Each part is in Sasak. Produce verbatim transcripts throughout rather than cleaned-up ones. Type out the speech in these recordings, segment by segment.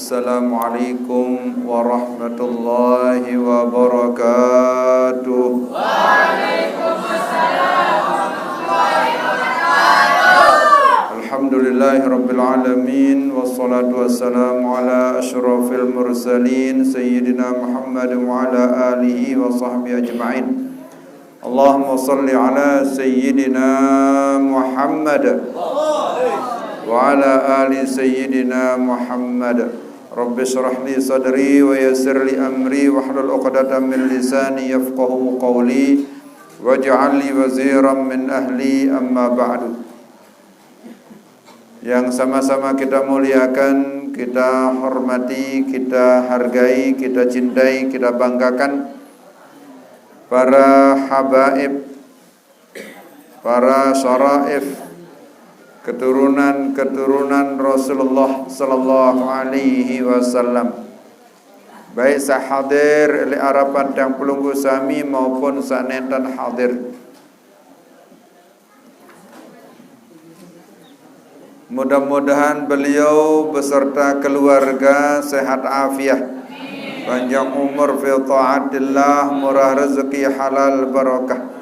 Assalamualaikum warahmatullahi wabarakatuh. Alhamdulillahi rabbil alamin, wassalatu wassalamu ala asyrafil mursalin, sayyidina Muhammad wa ala alihi wa sahbihi ajma'in. Allahumma salli ala sayyidina Muhammad wa ala ali sayyidina Muhammad. Rabbi shrah li sadri wa yassir li amri wahlul 'uqdatam min lisani yafqahu qawli waj'al li waziran min ahli, amma ba'du. Yang sama-sama kita muliakan, kita hormati, kita hargai, kita cintai, kita banggakan para habaib, para syaraif, keturunan-keturunan Rasulullah sallallahu alaihi wasallam. Baik saq hadir leq arepan tiang pelungguh sami maupun saq nenten hadir. Mudah-mudahan beliau beserta keluarga sehat afiah, panjang umur fi taatillah, murah rezeki, halal barakah.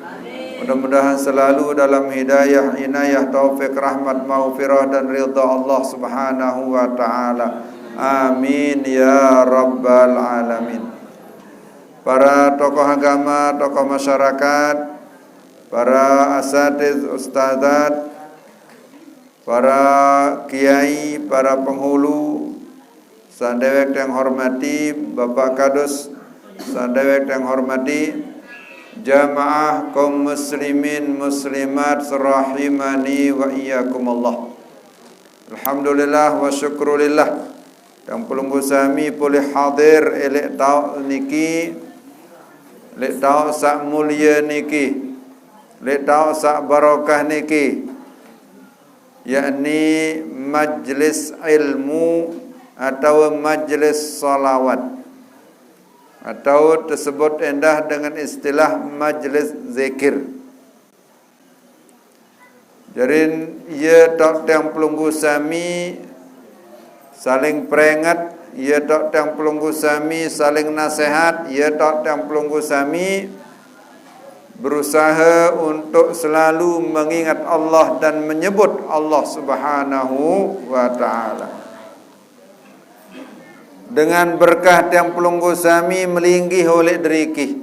Mudah-mudahan selalu dalam hidayah, inayah, taufik, rahmat, maghfirah, dan ridha Allah Subhanahu wa Ta'ala. Amin ya rabbal alamin. Para tokoh agama, tokoh masyarakat, para asatiz, ustazat, para kiai, para penghulu, saq ndeweq tiang hormati, Bapak Kadus, saq ndeweq tiang hormati, jamaah kaum muslimin muslimat rahimani wa iyyakumullah. Alhamdulillah wa syukrulillah. Tiang pelungguh sami polih hadir leq taoq niki, leq taoq saq mulie niki, leq taoq saq barokah niki, yakni majlis ilmu atau majlis salawat, atau tesebut endah dengan istilah majlis zikir. Jari, ie taoq tiang pelungguh sami saling peringet, ie taoq tiang pelungguh sami saling nasehat, ie taoq tiang pelungguh sami berusaha untuk selalu mengingat Allah dan menyebut Allah Subhanahu wa Ta'ala. Dengan berkah tiang pelungguh sami melinggih oleq deriki,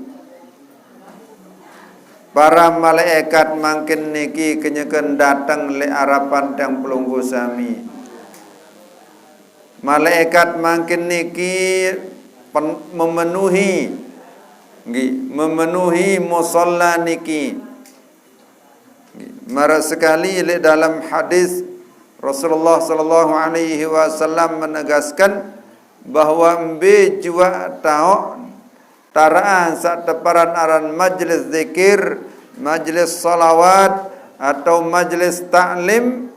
para malaekat mangkin niki kenyeken dateng leq arepan tiang pelungguh sami. Malaekat mangkin niki pen-, memenuhi, nggih, memenuhi musalla niki. Maraq sekali leq dalem hadis, Rasulullah sallallahu alaihi wasallam menegaskan bahwa mbe juaq taoq taraqan saq teparan aran majlis zikir, majlis salawat, atau majlis taklim,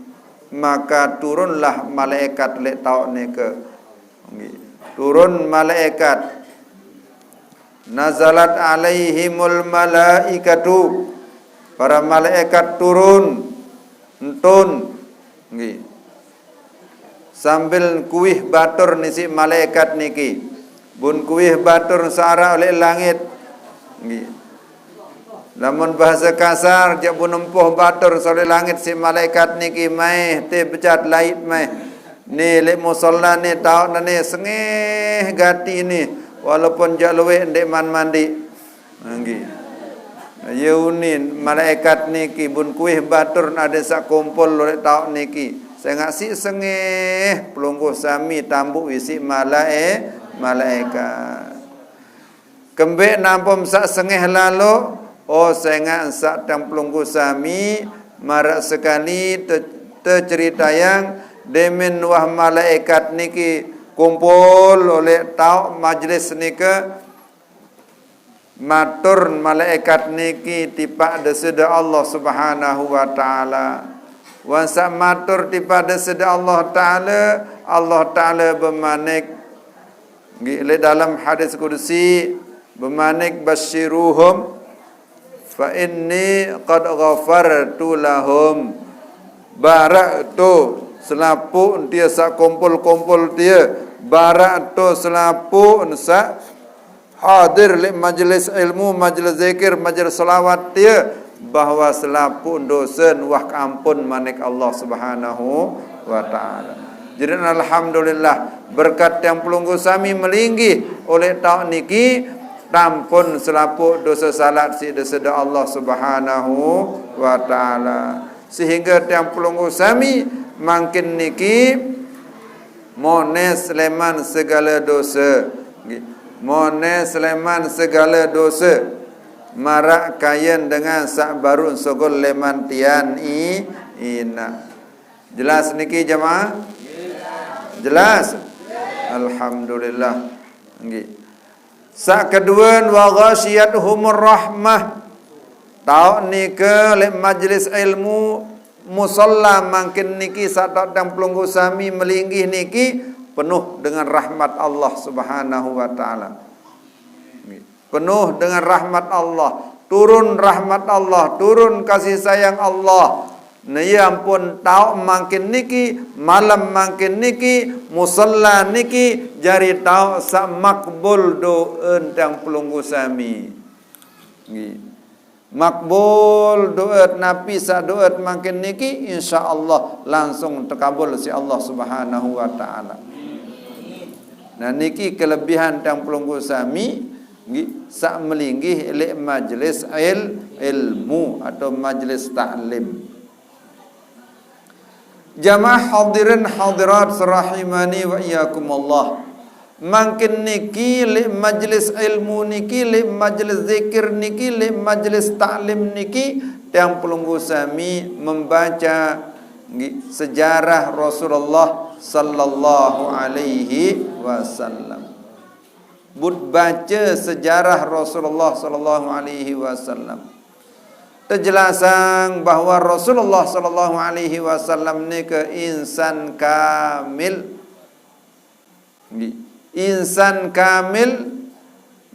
maka turunlah malaekat leq taoq nike. Nggih. Turun malaekat. Nazalat alaihimul malaikatu. Para malaekat turun, entun. Nggih. Sambil kuih batur niki siq malaekat niki. Bun kuih batur saq araq leq langit. Nggih. Lamun bahase kasar, jaq bun empuh batur saq leq langit siq malaekat niki, maeh te becat lait maeh. Ni leq musalla ni taoq nane sengeh gati ni, walaupun jaq lueq ndeqman mandiq. Nggih. Ye unin malaekat niki bun kuih batur ade saq kumpul leq taoq niki. Sengaq siq sengeh pelungguh sami tambuq isiq malae-, malaekat. Kembeq nampem saq sengeh lalo, oh, sengaq saq tiang pelungguh sami maraq sekali te-, teceritayang demen wah malaekat niki kumpul oleq taoq majlis nike, matur malaekat niki tipaq Deside Allah Subhanahu wa Ta'ala. Wan saq matur tipaq Deside Allah Ta'ala, Allah Ta'ala bemanik, nggih, leq dalem hadis qudsi, bemanik, "Basyiruhum fa inni qad ghafartu lahum." Baraq to selapuq tie saq kumpul-kumpul tie, Barak to selapuq saq hadir leq majelis ilmu, majelis zikir, majelis selawat tie, bahwa selapuq dosen wah keampun manik Allah Subhanahu wa Ta'ala. Jadi alhamdulillah, berkat tiang pelungguh sami melinggih oleq taoq niki, tampun selapuq dose salat siq Deside Allah Subhanahu wa Ta'ala. Sehingge tiang pelungguh sami mangkin niki mones leman segale dose. Nggih. Mones leman segale dose. Maraq kayen dengan saq baruq sugul leman tian i-, inaq. Jelas niki, jemaah? Jelas? Alhamdulillah. Nggih. Saq keduen, wa ghasyiyatuhumur rahmah. Taoq nike leq majelis ilmu musalla mangkin niki saq taoq tiang pelungguh sami melinggih niki penuh dengan rahmat Allah Subhanahu wa Ta'ala. Penuh dengan rahmat Allah. Turun rahmat Allah, turun kasih sayang Allah. Nah, ie ampun taoq mangkin niki, malem mangkin niki, musalla niki, jari taoq saq makbul doen tiang pelungguh sami. Nggih. Makbul doet napi saq doet mangkin niki, insya Allah langsung tekabul siq Allah Subhanahu wa Ta'ala. Nah, niki kelebihan tiang pelungguh sami, nggih, saq melinggih leq majelis il-, ilmu atau majelis taklim. Jamaah hadirin hadirat rahimani wa iyyakumullah. Mangkin niki leq majelis ilmu niki, leq majelis zikir niki, leq majelis taklim niki, tiang pelungguh sami membaca, nggih, sejarah Rasulullah sallallahu alaihi wasallam. But baca sejarah Rasulullah sallallahu alaihi wasallam. Tejelasang bahwa Rasulullah sallallahu alaihi wasallam nike insan kamil. Nggih. Insan kamil,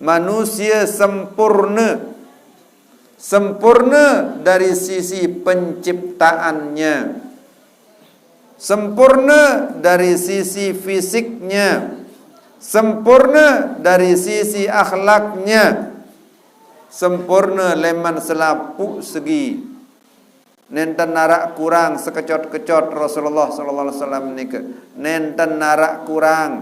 manusia sempurna. Sempurna dari sisi penciptaannya. Sempurna dari sisi fisiknya. Sempurna dari sisi akhlaknya. Sempurna leman selapuq segi. Nenten araq kurang sekecot-kecot Rasulullah sallallahu alaihi wasallam nike. Nenten araq kurang.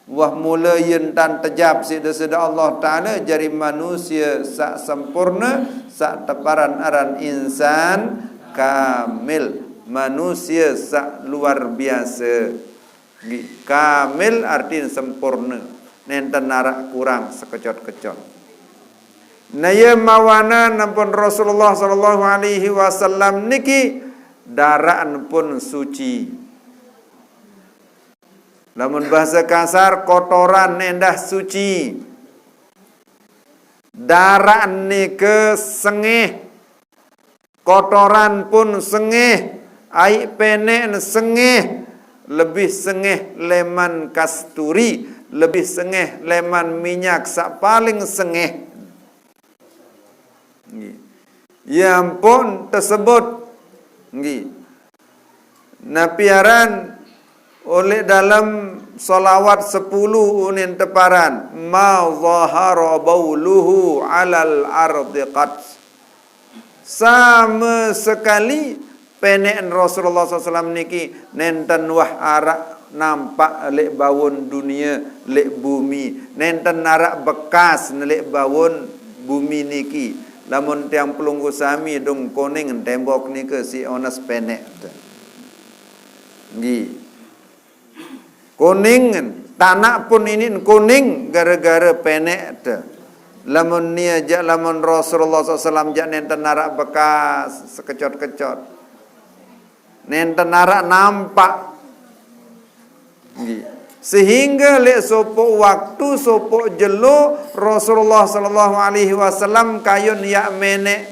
Wah mula ie ntan tejap siq Deside Allah Ta'ala jari manusie saq sempurne, saq teparan aran insan kamil, manusie saq luar biase. Nggih, kamil artine sempurne, nenten araq kurang sekecot-kecot. Nah, ie mawanan ampun Rasulullah sallallahu alaihi wasallam niki daraqne pun suci. Lamun bahasa kasar, kotoran endah suci. Daraqne nike sengeh. Kotoran pun sengeh, aiq peneqne sengeh, lebih sengeh leman kasturi, lebih sengeh leman minyak saq paling sengeh. Nggih. Ie ampun tesebut. Nggih. Napi aran oleq dalem solawat sepulu unin teparan, "Ma zahara bauluhu alal ardi qat." Sama sekali peneqn Rasulullah sallallahu alaihi wasallam niki nenten wah araq nampak leq bawon dunie, leq bumi. Nenten araq bekasne leq bawon bumi niki. Lamun tiang pelungguh sami dung koning tembok nike siq ones peneq te. Nggih. Koning, tanaq pun inin koning gare-gare peneq te. Lamun nie jaq, lamun Rasulullah sallallahu alaihi wasallam jaq nenten araq bekas sekecot-kecot. Nenten araq nampak. Nggih. Sehingge leq sopoq waktu, sopoq jelo, Rasulullah sallallahu alaihi wasallam kayun yaq meneq.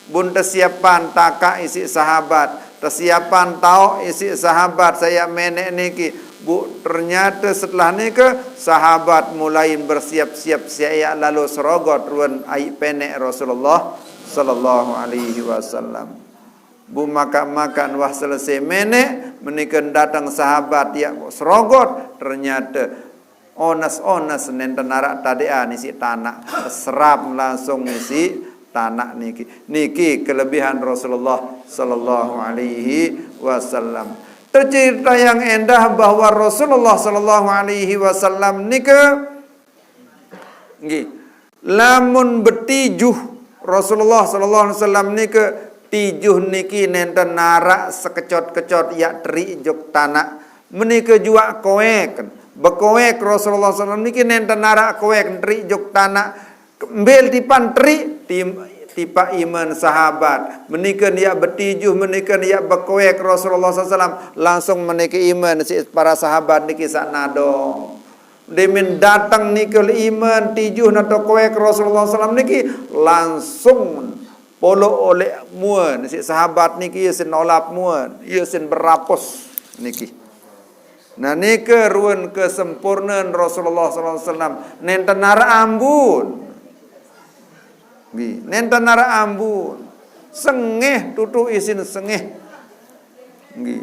Bun tesiapan takaq isiq sahabat, tesiapan taoq isiq sahabat saq yaq meneq niki. Bu, ternyate setelah nike, sahabat mulai bersiap-siap siq yaq lalo serogot ruen aiq peneq Rasulullah sallallahu alaihi wasallam. Bu makan-makan wah selesai menek, menikah datang sahabat ya serogot, ternyata onas-onas nenten narak tadean isi tanak, serap langsung isi tanak niki. Niki kelebihan Rasulullah sallallahu alaihi wasallam. Tercerita yang endah bahwa Rasulullah sallallahu alaihi wasallam nika nggih, lamun betijuh Rasulullah sallallahu alaihi wasallam nika, tijuh niki nenten narak sekecot-kecot yak terik juk tanak. Menika juak koek. Bekoek Rasulullah sallallahu alaihi wasallam niki nenten narak koek terik juk tanak. Mbil tipan terik tim, tipak iman sahabat. Menika yak betijuh, menika yak bekoek Rasulullah sallallahu alaihi wasallam. Langsung menika iman si para sahabat niki sak nadong. Demin datang niki le iman tijuh nato koek Rasulullah sallallahu alaihi wasallam niki, langsung polok oleh muan si sahabat niki, ia sin olap muan, ia sin berapus niki. Nah, nika ruan kesempurnaan Rasulullah sallallahu alaihi wasallam. Nenten narak ambun. Nggih, nenten narak ambun. Sengeh tutu isin sengeh. Nggih.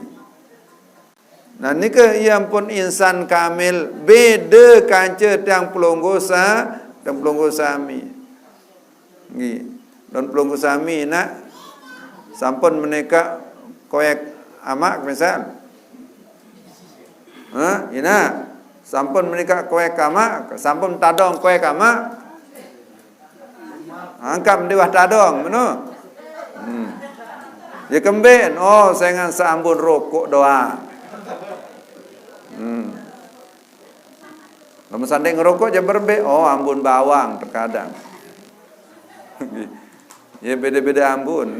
Nah, nika ia pun insan kamil, beda kanca tiang pelungguh sa, tiang pelungguh sami. Nggih. Don pelungguh sami nak sampun menika koek amak misal. Ha, ina. Sampun menika koek amak, sampun tadong koek amak. Angkat mendewah tadong, meno. Hmm. Ya kemben, oh, saingan seambun rokok doang. Hmm. Lamun sanding ngerokok je berbek, oh, ambun bawang terkadang. Ya beda-beda ambun.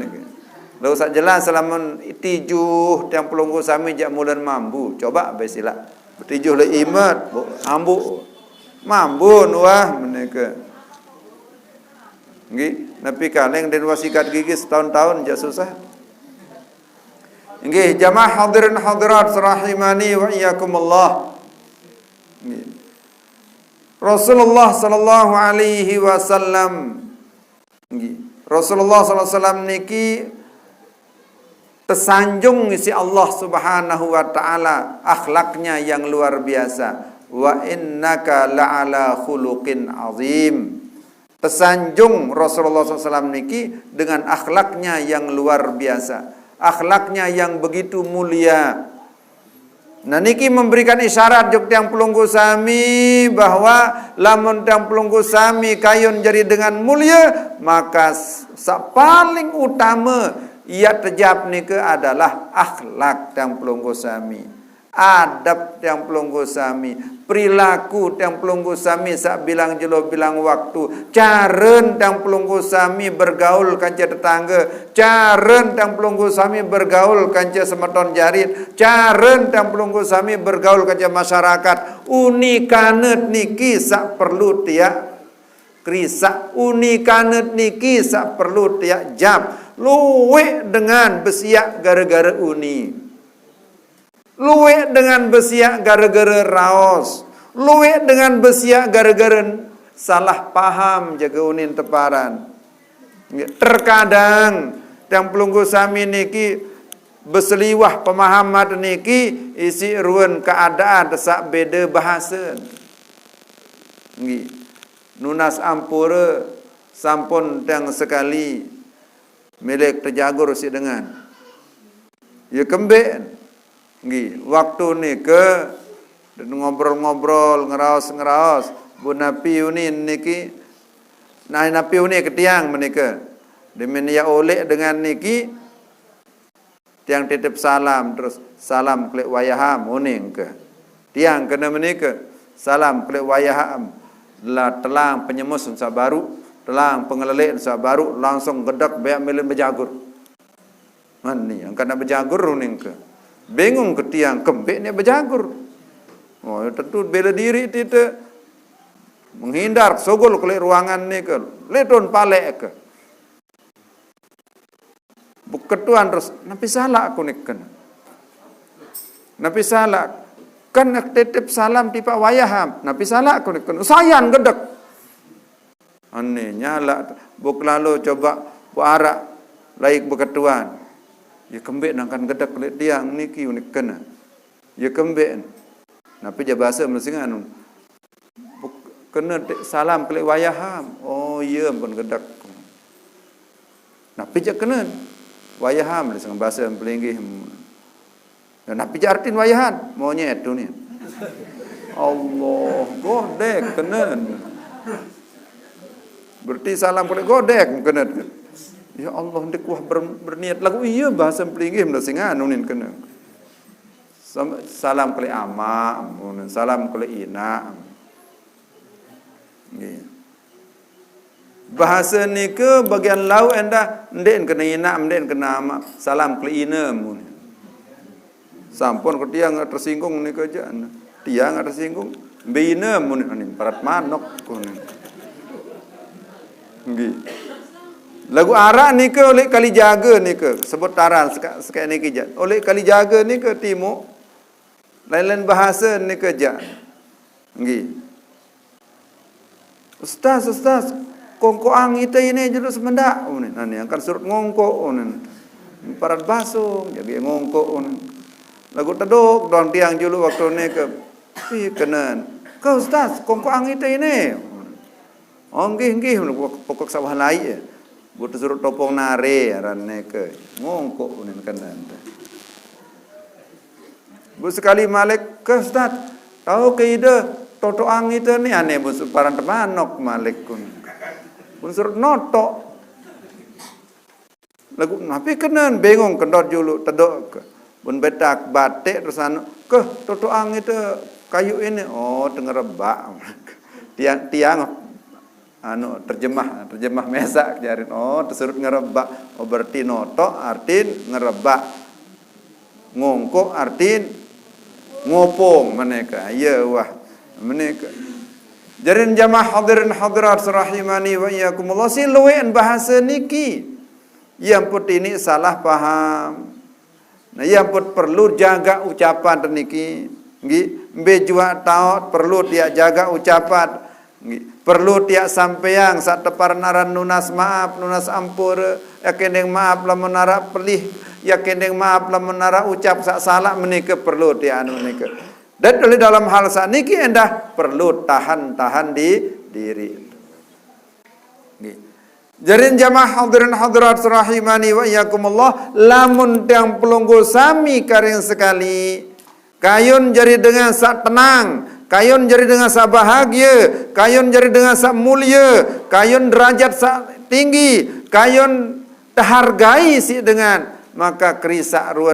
Lalu sak jelas lamun tijuh tiang pelungguh sami jak mulan mambu. Coba be silak. Betijuh le imat, bu, ambu. Mambun wah menika. Nggih, nepi kaleng den wasikat gigi setahun-tahun jak susah. Nggih, jamaah hadirin hadirat rahimani wa iyyakumullah. Nggih. Rasulullah sallallahu alaihi wasallam. Nggih. Rasulullah sallallahu alaihi wasallam niki tersanjung isi Allah Subhanahu wa taala, akhlaknya yang luar biasa. Wa innaka la'ala khuluqin azim. Tersanjung Rasulullah sallallahu alaihi wasallam niki dengan akhlaknya yang luar biasa, akhlaknya yang begitu mulia. Nah, niki memberikan isyarat juk tiang pelungguh sami bahwa lamun tiang pelungguh sami kayun jadi dengan mulia, maka s-, sa paling utama ia tejap nika adalah akhlak tiang pelungguh sami. Adab tiang pelungguh sami, perilaku tiang pelungguh sami sak bilang jelo bilang waktu, caren tiang pelungguh sami bergaul kanca tetangga, caren tiang pelungguh sami bergaul kanca semeton jarit, caren tiang pelungguh sami bergaul kanca masyarakat. Uni kanet niki sak perlu tiak krisak, uni kanet niki sak perlu tiak jam. Luwek dengan besiak gara-gara uni. Luwek dengan besiak gara-gara raos. Luwek dengan besiak gara-gara salah paham jaga unin teparan. Terkadang tiang pelungguh sami niki beseliwah pemahaman niki isi ruan keadaan sak beda bahasa. Nggih. Nunas ampura sampun tiang sekali milik tejagur si dengan. Ya kembek. Nggih, waktu nika ngobrol-ngobrol, ngeraos-ngeraos, bu napi unin niki, nah, napi unin ke tiang menika. Demen ya oleh dengan niki, tiang titip salam, terus salam klik wayaham, uning ke. Tiang kena menika, salam klik wayaham. Lah telang penyemus sa baru, telang pengelelek sa baru, langsung gedek beak milin bejagur. Mani, angkat nak bejagur uning ke. Bingung ke tiang, kembek ni bejagur. Oh, tentu bela diri tita. Menghindar, sogol klik ruangan ni ke. Letun palek ke. Beketuan terus, napi salah aku ni kena? Napi salah? Kan nak titip salam tipak wayaham. Napi salah aku ni kena? Sayan gedek. Ane nyalak, buk lalu coba bu arak laik beketuan. Iya kembeq nangkan gedek leq tiang niki unin kene. Iya kembeq. Napi jaq bahase Melinggih nganu? Buk-, kene te-, salam keleq wayah am. Oh, iya, ampun gedek. Napi jaq kene? Wayah am, leq sengem bahase Melinggih. Ya, napi jaq artin wayahan? Monyet tu ni. Allah, godek kene. Berarti salam keleq godek kene. Ya Allah, ndeq wah ber-, berniat. Laguq iya bahase Melinggih mele sing anu nin kene. Sam-, salam keleq amaq, salam keleq inaq. Nggih. Bahase nike bagian lauq endah, ndeq kene inaq, ndeq kene amaq, salam keleq inem. Sampun ke tiang tersinggung nike jaq. Tiang tersinggung, mbe inem mun anin parat manok kunin. Nggih. Laguq araq nike oleq Kalijage nike, sebut aran seka-, sekeq niki jaq. Oleq Kalijage nike timuq, lain-lain bahase nike jaq. Nggih. "Ustaz, ustaz, kongkoqang ite ine juluq semendaq," unin. Nah, ni angkat surut ngongkoq, unin. Parat basong, jage ngongkoq, unin. Laguq tedok doang tiang juluq waktu nike. Ih, kenen. "Ke ustaz, kongkoqang ite ine." "Oh, nggih, nggih," pokok sawah laik ya. Butuh surut topong nare aran nike. Ngongkoq, unin, kenen. Bu sekali malik, "Ke ustaz, tao ke ide totoqang ite ni ane bu separan temanok malik kun." Pun surut notoq. Laguq napi kenen bengong kendot juluq tedok ke. Pun betak batik terus anu, "Ke totoqang ite kayu ini?" "Oh, tengerebak." Tiang, tiang anu, terjemah, terjemah mesaq jarin. Oh, tesurut ngerebak. Oh, berarti notoq artin ngerebak. Ngongkoq artin ngopong menike. Iya, wah. Menike. Jarin jamaah hadirin hadirat rahimani wa iyyakumullah, si lueqn bahase niki. Iya ampun tiniq salah paham. Nah, iya ampun perlu jagaq ucapan teniki. Nggih, mbe juaq taoq perlu tiaq jagaq ucapan. Nggih, perlu tiaq sampeang saq teparan aran nunas maap, nunas ampure, yaq kendeng maap lamun araq pelih, yaq kendeng maap lamun araq ucap saq salaq, menike perlu tiaq anu nike. Dait oleh dalam hal saq niki endah perlu tahan-tahan di diri. Nggih. Jarin jamaah hadirin hadirat rahimani wa iyyakumullah, lamun tiang pelungguh sami karing sekali, kayun jari dengan saq tenang, kayun jari dengan saq bahagie, kayun jari dengan saq mulie, kayun derajat saq tinggi, kayun tehargai siq dengan, maka kerisaq ruen